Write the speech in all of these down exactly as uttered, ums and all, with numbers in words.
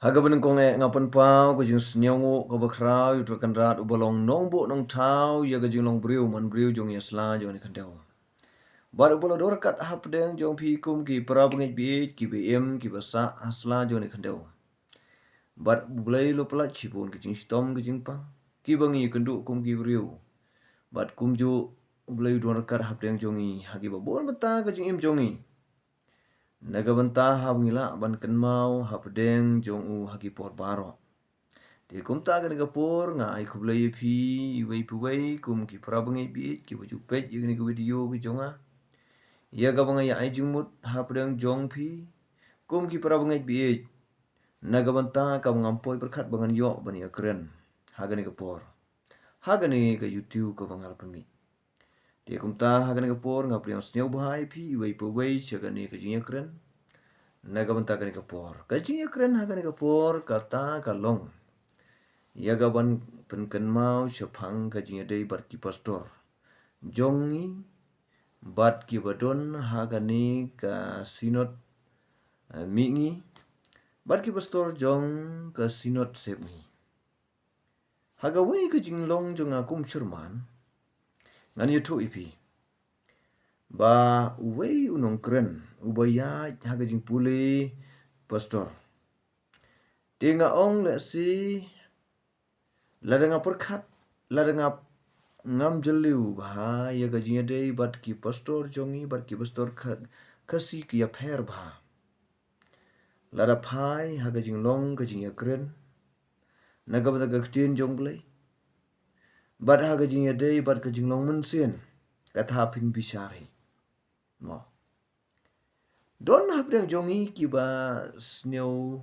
Ha kaba nyngkong eh nga pynpaw ka jingsngewnguh kaba khraw ïa u Trai Kynrad uba long nongbuh nongthaw ïa ka jinglong briew man briew jong ngi ha sla jong kane ka khyndew. Bad uba la don ryngkat hapdeng jong phi kum ki para bangeit baieit kiba im kiba sah ha sla jong kane ka khyndew. Bad U Blei u la pyllait shibun ki jingshitom ki jingpang kiba ngi ïakynduh kum ki briew. Bad kumjuh U Blei u don ryngkat hapdeng jong ngi ha kiba bun bynta ka jingim jong ngi. Na ka bynta haba ngi lah ban kynmaw hapdeng jong u ha ki por baroh. Te kumta kane ka por nga ai khublei ïa phi iwei pa iwei kum ki para bangeit baieit kiba ju peit ïa kane ka video ka jong nga. Ïa kaba nga ïa ai jingmut hapdeng jong phi kum ki para bangeit baieit. Na ka bynta kaba ngam poi pyrkhat ba ngan ïoh ban ïakren ha kane ka por, ha kane ka YouTube kaba nga la pynmih. Te kumta ha kane ka por nga pdiang sngewbha ïa phi iwei pa iwei sha kane ka jingïakren. Na ka bynta kane ka por, ka jingïakren ha kane ka por kata ka long ïa ka ban pynkynmaw shaphang ka jingïadei bad ki pastor jong ngi bad kiba don ha kane ka Synod, eh, Mihngi bad ki pastor jong ka Synod Sepngi. Ha kawei ka jinglong jong nga kum chairman, ngan ïathuh ïa phi ba uwei u nongkren uba ïaid ha ka jingpule pastor. Te nga ong lehse lada nga pyrkhat, lada nga ngam jylliew bha ïa ka jingïadei bad ki pastor jong ngi bad ki pastor Kha-, Khasi ki ïapher bha. Lada phai ha ka jinglong ka jingïakren na ka bynta ka ktien jong U Blei bad ha ka jingïadei bad ka jinglong mynsiem, kata phin bishar hi. Mo. Don hapdeng jong ngi kiba sngew,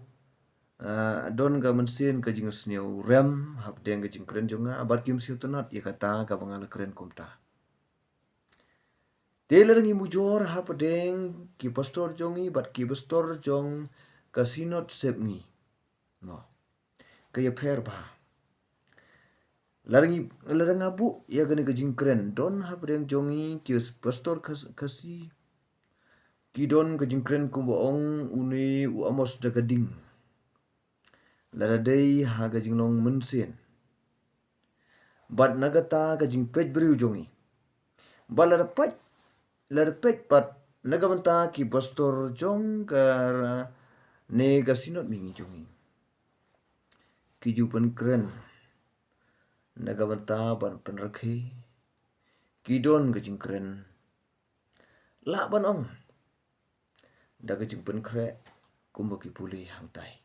ah, don ka mynsiem ka jingsngew rem hapdeng ka jingkren jong nga bad kim sngewtynnat ïa kata kaba nga la kren kumta. Te lada ngi mujor hapdeng ki pastor jong ngi bad ki pastor jong ka Synod Sepngi. Mo. Ka ïapher bha. Lada ngi, lada nga buh ïa kane ka jingkren, don hapdeng jong ngi ki pastor Khas-, Khasi ki don ka jingkren kumba ong une u Amos da ka ding. Lada dei ha ka jinglong mynsiem bad na kata ka jingpeit briew jong ngi. Bad lada peit, lada peit pat na ka bynta ki pastor jong kane ka Synod Mihngi jong ngi, ki ju pynkren na ka bynta ban pynrakhe, ki don ka jingkren, lah ban ong, da ka jingpynkhreh kumba ki pule hangtai.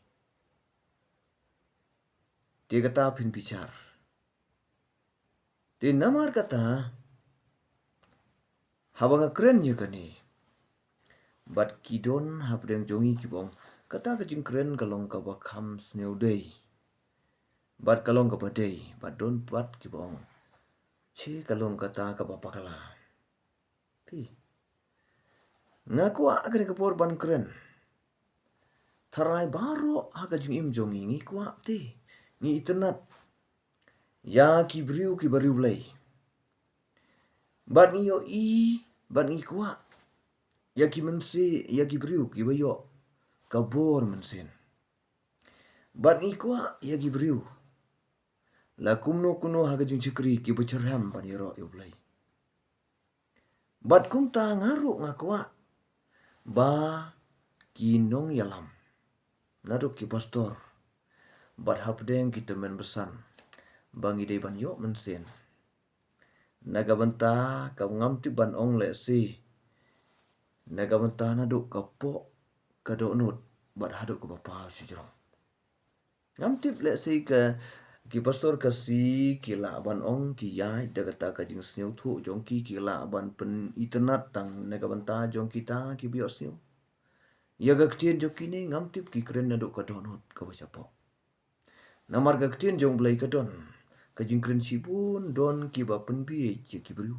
Te kata phin bishar. Te namar kata, haba nga kren ïa kane, bad ki don hapdeng jong ngi kiba ong kata ka jingkren ka long kaba kham sngewdei, bad ka long kaba dei, bad don pat kiba ong shi ka long kata kaba bakla. Phi. Nga kwah ha kane ka por ban kren. Tharai baroh ha ka jingim jong ngi ngi kwah te ngi itynnat ïa ki briew kiba riewblei. Bad ngi ïohi, bad ngi kwah ïa ki mynsiem, ïa ki briew kiba ïoh ka bor mynsiem. Bad ngi kwah ïa ki briew la kumno kumno ha ka jingshakri kiba shitrhem ban ïaroh ïa U Blei. Bad kumta nga ruh nga kwah ba ki nongïalam, naduh ki pastor bad hapdeng ki tymmen basan, ba ngi dei ban ïoh mynsiem. Na ka bynta kaba ngam tip ban ong lehse, na ka bynta naduh ka pok, ka dohnud bad haduh kaba paw shajrong. Ngam tip lehse ka, ki pastor Khasi ki lah ban ong ki ïaid da kata ka jingsngewthuh jong ki, ki lah ban pynitynnat tang na ka bynta jong kita kiba ïohsngew ïa ka ktien jong kine. Ngam tip ki kren naduh ka dohnud kaba shapoh. Namar ka ktien jong U Blei ka don ka jingkren shibun, don kiba pynbieit ïa ki briew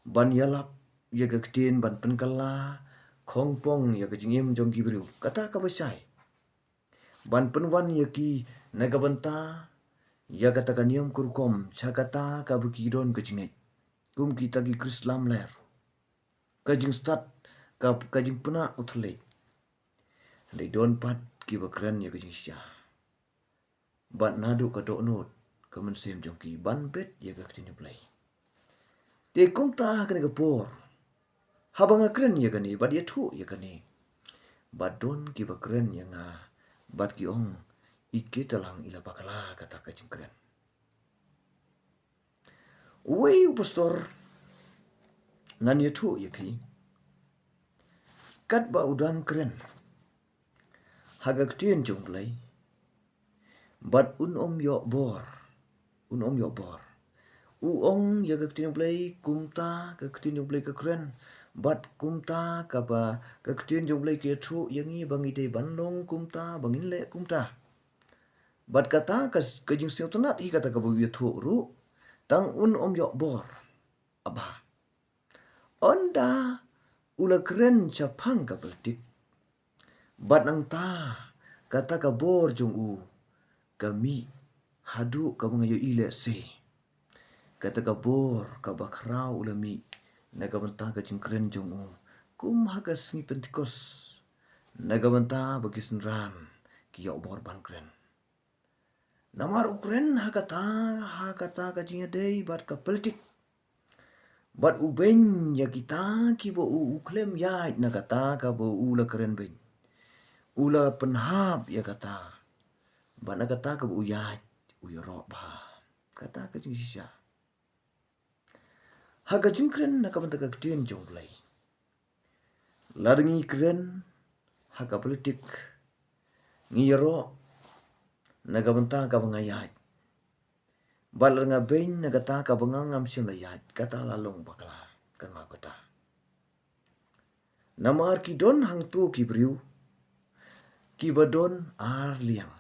ban ïalap ïa ka ktien, ban pynkylla khongpong ïa ka jingim jong ki briew. Kata kaba shai ban pynwan ïa ki na ka bynta ïa kata ka niam ka rukom sha kata kaba ki don ka jingngeit kum kita ki Khrist lamler. Ka jingstad, ka, ka jingpynah u thylliej. Hynrei don pat kiba kren ïa ka jingshisha. Bad naduh ka dohnud ka mynsiem jong ki ban bet ïa ka ktien U Blei. Te kumta ha kane ka por, haba nga kren ïa kane bad ïathuh ïa kane, bad don kiba kren ïa nga bad ki ong, i Kitalang i la bakla kata ka jingkren. Uwei u pastor, ngan ïathuh ïa phi, katba u dang kren ha ka ktien jong U Blei, bad un ym ïoh bor, un ym ïoh bor. U ong ïa ka ktien U Blei kumta ka ktien U Blei ka kren, bad kumta kaba ka ktien jong U Blei ka ïathuh ïa ngi ba ngi dei ban long kumta, ba ngin leh kumta. Bad kata ka, ka jingsngewtynnad hi kata kaba u ïathuh ruh, tang un ym ïoh bor. Aba, ynda u la kren shaphang ka politik, bad nangta kata ka bor jong u ka mih haduh kaba nga ïohi lehse. Kata ka bor kaba khraw u la mih na ka bynta ka jingkren jong u, kum ha ka sngi Pentekost, na ka bynta ba ki synran ki ïoh bor ban kren. Namar u kren ha kata, ha kata ka jingïadei bad ka politik. Bad u beiñ ïa kita kiba u, u khlem ïaid na kata kaba u la kren beiñ. U la pynhap ïa kata. Bad na kata kaba u ïaid, u ïaroh bha. Kata ka jingshisha. Ha ka jingkren na ka bynta ka ktien jong U Blei, lada ngi kren ha ka politik, ngi ïaroh na ka bynta kaba nga ïaid. Bad lada nga beiñ na kata kaba nga ngam shym la ïaid, kata la long bakla, kan ma kata. Namar ki don hangto ki briew kiba don ar liang.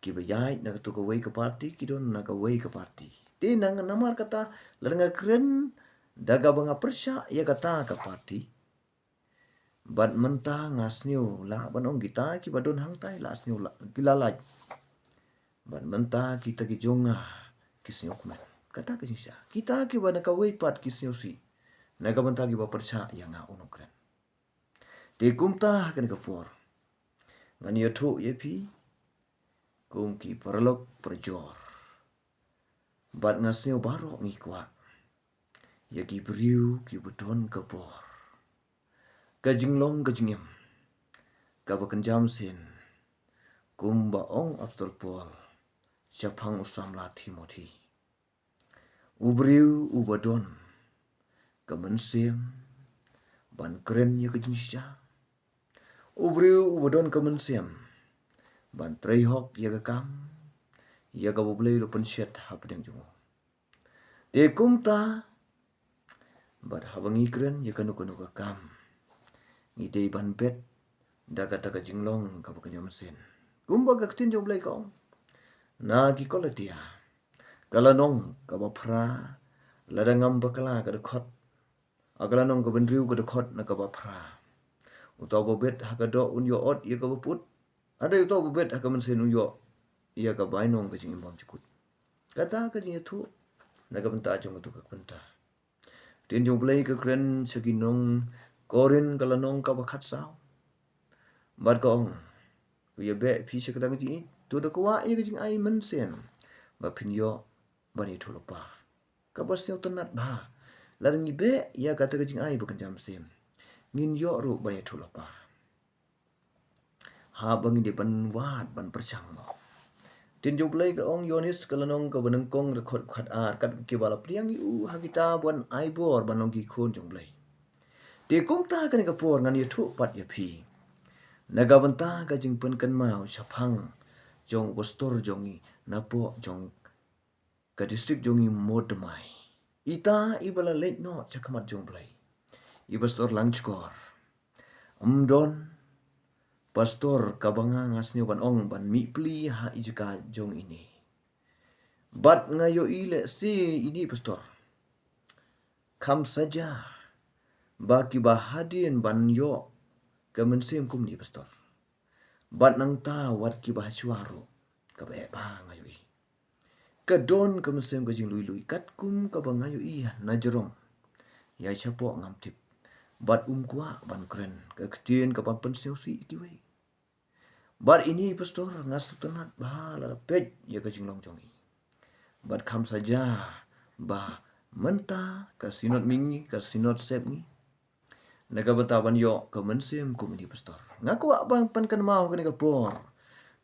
Kiba ïaid na kato kawei ka parti, ki don na kawei ka parti. Te nang namar kata, lada nga kren da kaba nga pyrshah ïa kata ka parti, bad mynta nga sngew lah ban ong kita kiba don hangtai lah sngew lah, ki la lait. Bad mynta kita ki jong nga ki sngewkmen. Kata ka jingshisha. Kita kiba na kawei pat ki sngewsih na ka bynta kiba pyrshah ïa nga u nongkren. Te kumta ha kane ka por, ngan ïathuh ïa phi kum ki paralok parajor. Bad nga sngew baroh ngi kwah ïa ki briew kiba don ka bor, ka jinglong ka jingim kaba kynja mynsiem, kumba ong Apostol Paul shaphang u samla Timothi. U briew uba don ka mynsiem ban kren ïa ka jingshisha. U briew uba don ka mynsiem ban trei hok ïa ka kam ïa kaba U Blei u la pynshet hapdeng jong u. Te kumta, bad haba ngi kren ïa kano kano ka kam, ngi dei ban bet da kata ka jinglong kaba kynja mynsiem. Kumba ka ktien jong U Blei ka ong na ki Galatia, ka lynnong kaba phra, lada ngam bakla ka dkhot, ha ka lynnong kaba hynriew ka dkhot na kaba phra. Uta uba bet ha ka doh un ïoh ot ïa kaba put. Hynrei uta uba bet ha ka mynsiem un ïoh ïa ka bainong ka jingim bymjukut. Kata ka jingïathuh na ka bynta jong uta ka bynta. Ktien jong U Blei ka kren sha ki nong Korinth ka lynnong kaba khatsaw. Bad ka ong, u ïa beh phi sha kata ka jingïeit, to da kwah ïa ka jingai mynsiem ba phin ïoh ban ïathuh lypa. Kaba sngewtynnad bha. Lada ngi beh ïa kata ka jingai ba kynja mynsiem, ngin ïoh ruh ban ïathuh lypa. Haba ngi dei ban wad ban pyrshang mo. Ktien jong U Blei ka ong, Ïoannis ka lynnong kaba nyngkong, dkhot khatar, kat kiba la pdiang ïa u ha kita ban ai bor ban long ki khun jong U Blei. Te kumta kane ka por ngan ïathuh pat ïa phi na ka bynta ka jingpynkynmaw shaphang jong u pastor jong ngi napoh jong ka district jong ngi Mawtmai. Ita iba la leit noh sha khmat jong U Blei, i Pastor Langchkor. Ym don pastor kaba nga nga sngewbha ban ong ban mih pli ha i jaka jong ine. Bad nga ïohi lehse ine i pastor kham saja ba kiba hadien ban ïoh ka mynsiem kum ine i pastor. Bad nangta wat kiba hashwa ruh, kaba eh bha nga ïohi. Ka don ka mynsiem ka jinglui lui katkum kaba nga ïohi na jrong. Ïa shapoh ngam tip. Bad um kwah ban kren ka ktien kaban pynsngewsih ïa kiwei. Bad ine i pastor nga sngewtynnat ba la peit ïa ka jinglong jong i. Bad kham saja ba mynta ka Synod Mihngi, ka Synod Sepngi, na ka bynta ban ïoh ka mynsiem kum ine i pastor. Nga kwah ban pynkynmaw ha kane ka por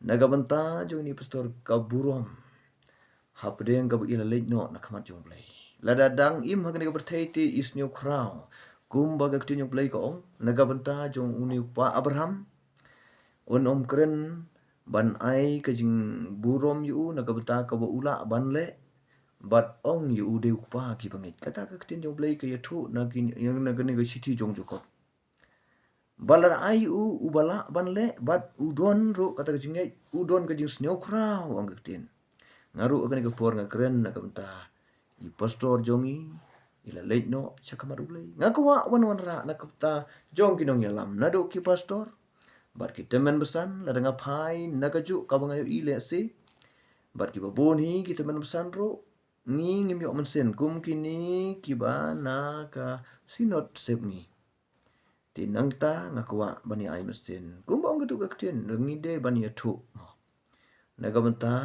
na ka bynta jong ine i pastor ka burom hapdeng kaba i la leit noh na khmat jong U Blei. Lada dang im ha kane ka pyrthei te i sngewkhraw kumba ka ktien jong U Blei ka ong na ka bynta jong une u kpa Abraham. Un ym kren ban ai ka jingburom ïa u na ka bynta kaba u lah ban leh, bad ong ïa u dei u kpa ki bangeit. Kata ka ktien jong U Blei ka ïathuh na ki, na kane ka shithi jong Jakob. Ba lada ai u, uba lah ban leh, bad u don ruh kata ka jingngeit, u don ka jingsngewkhraw, ong ka ktien. Nga ruh ha kane ka por nga kren na ka bynta i pastor jong i, i la leit noh sha khmat U Blei. Nga kwah ban wanrah na ka bynta jong ki nongïalam naduh ki pastor bad ki tymmen basan, lada nga phai na kajuh kaba nga ïohi lehse. Bad kiba bun hi ki tymmen basan ruh, ngi ngim ïoh mynsiem kum kine kiba na ka Synod Sepngi. Te nangta nga kwah ban ïa ai mynsiem kumba ong katu ka ktien, ngi dei ban ïathuh na ka bynta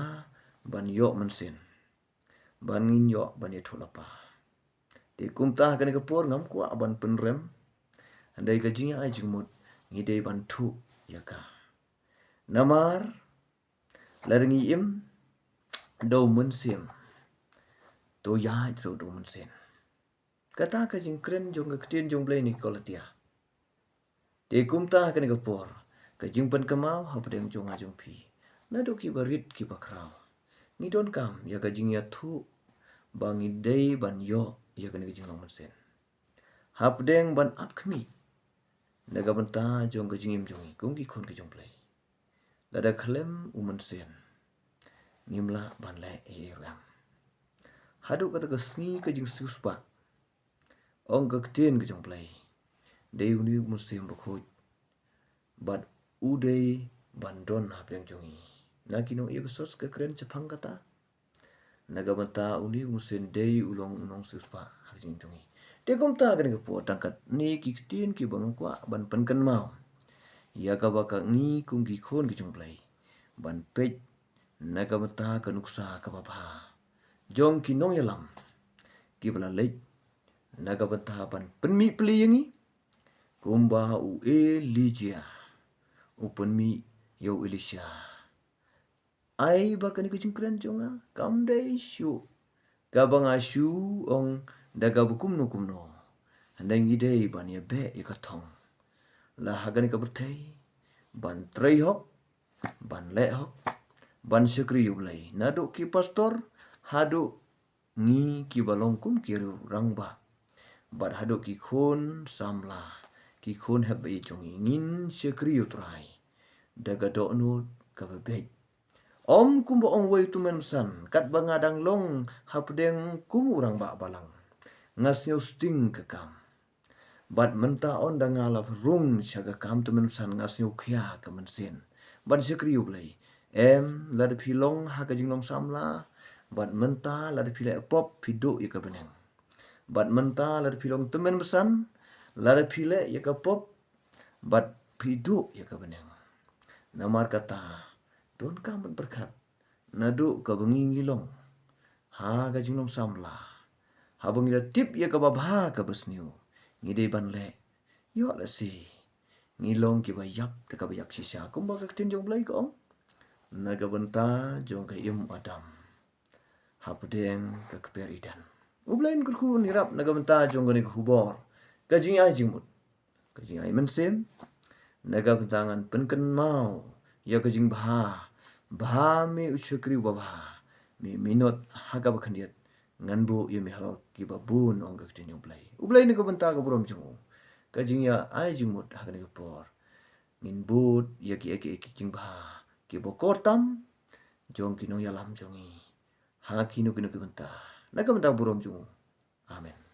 ban ïoh mynsiem, ban ngin ïoh ban ïathuh lypa. Te kumta ha kane ka por ngam kwah ban pynrem, hynrei ka jingïa ai jingmut ngi dei ban thuh ïa ka. Namar lada ngi im da u mynsiem, to ïaid ruh da u mynsiem. Kata ka jingkren jong ka ktien jong U Blei na ki Galatia. Te kumta ha kane ka por, ka jingpynkynmaw hapdeng jong nga jong phi, naduh kiba rit kiba khraw, ngi donkam ïa ka jingïathuh ba ngi dei ban ïoh ïa kane ka jinglong mynsiem hapdeng ban ap khmih na ka bynta jong ka jingim jong ngi kum ki khun ki jong U Blei. Lada khlem u mynsiem, ngim lah ban leh ei ei ruh em. Haduh kata ka sngi ka jingsiewspah, ong ka ktien ka jong U Blei, dei une u Mynsiem Bakhuid, bad u dei ban don hapdeng jong ngi. Na ki nong Ephesos ka kren shaphang kata. Na ka bynta une u mynsiem dei u long u nongsiewspah ha ka jingim jong ngi. Te kumta ha kane ka por tang katne ki ktien kiba nga kwah ban pynkynmaw ïa kaba ka ngi kum ki khun ki jong U Blei ban peit na ka bynta ka nuksa kaba bha jong ki nongïalam kiba la leit na ka bynta ban pynmih pli ïa ngi, kumba u Elijah u pynmih ïa u Elisha. Ai ba kane ka jingkren jong nga kam dei shuh kaba nga shu ong da kaba kumno kumno. Hynrei ngi dei ban ïabeh ïa ka thong la ha kane ka pyrthei ban trei hok, ban leh hok, ban shakri ïa U Blei, naduh ki pastor haduh ngi kiba long kum ki riew rangbah, bad haduh ki khun samla, ki khun hep ba ïeit jong ngi, ngin shakri ïa U Trai da ka dohnud kaba beit. Ym kumba ong uwei u tymmen basan, katba nga dang long hapdeng kum u rangbah balang, nga sngew sting ka kam. Bad mynta ynda nga la rung sha ka kam tymmen basan, nga sngew khia ka mynsiem ban shakri ïa U Blei. Em, lada phi long ha ka jinglong samla, bad mynta lada phi leh pop, phi duh ïa ka bneng. Bad mynta lada phi long tymmen basan, lada phi leh ïa ka pop, bad phi duh ïa ka bneng. Namar kata, donkam ban pyrkhat naduh kaba ngi ngi long ha ka jinglong samla, haba ngi la tip ïa kaba bha kaba sniew, ngi dei ban leh. Ïoh lehse ngi long kiba ïap da kaba ïap shisha, kumba ka ktien jong U Blei ka ong na ka bynta jong ka im Adam hapdeng ka kper Eden. U Blei un kyrkhu un ïarap na ka bynta jong kane ka khubor, ka jingai jingmut, ka jingai mynsiem. Na ka bynta ngan pynkynmaw ïa ka jingbha, bha me u shakri uba bha, me minot ha kaba khyndiat, ngan buh ïa me halor kiba bun, ong ka ktien jong U Blei. U Blei na ka bynta ka burom jong u, ka jingïa ai jingmut ha kane ka por, ngin bud ïa ki, ïa ki, ïa ki jingbha kiba kor tam jong ki nongïalam jong ngi ha kino kino ki bynta, na ka bynta burom jong u. Amen.